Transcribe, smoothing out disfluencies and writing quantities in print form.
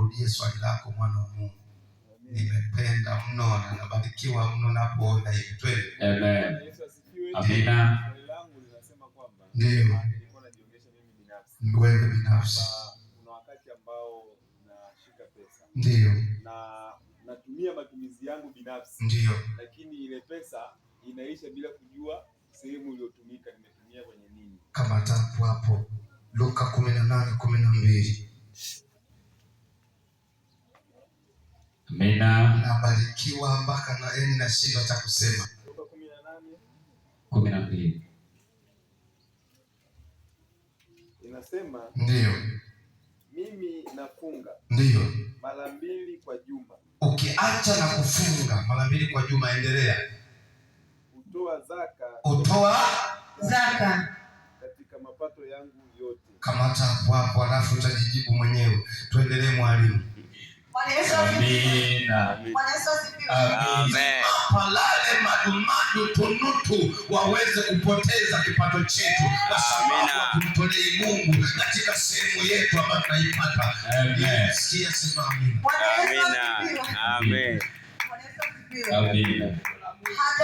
Urudie swali lako, mwana wa Mungu. Nimependa mno na nabarikiwa mno napoona hivi. Twende. Amen. Amina. Swali langu linasema kwamba Ndio. nilikuwa najiongesha mimi binafsi Wewe binafsi. kwamba kuna wakati ambao nashika pesa na natumia matumizi yangu binafsi, lakini ile pesa inaisha bila kujua sehemu iliyotumika, nimetumia kwenye nini. Kama tapu hapo Luka 18:12. Amina. Nabarikiwa mpaka na yani nashindwa cha kusema. Luka 18 12. Inasema, mimi nafunga mara mbili kwa juma, Ukiacha na kufunga mara mbili kwa juma, endelea. Hutoa zaka Utoa zaka katika mapato yangu yote. Kamata hapo hapo, alafu utajijibu mwenyewe. Tuendelee mwalimu. Bwana Yesu asifiwe. Amina. Bwana Yesu asifiwe. Amen. Palale madumadu tunutu waweze kupoteza kipato chetu, kwa sababu hatumtolei Mungu katika sehemu yetu ambayo tunaipata. Amen. Sikia, sema amina. Bwana Yesu asifiwe. Amen. Bwana Yesu asifiwe. Amina. Hata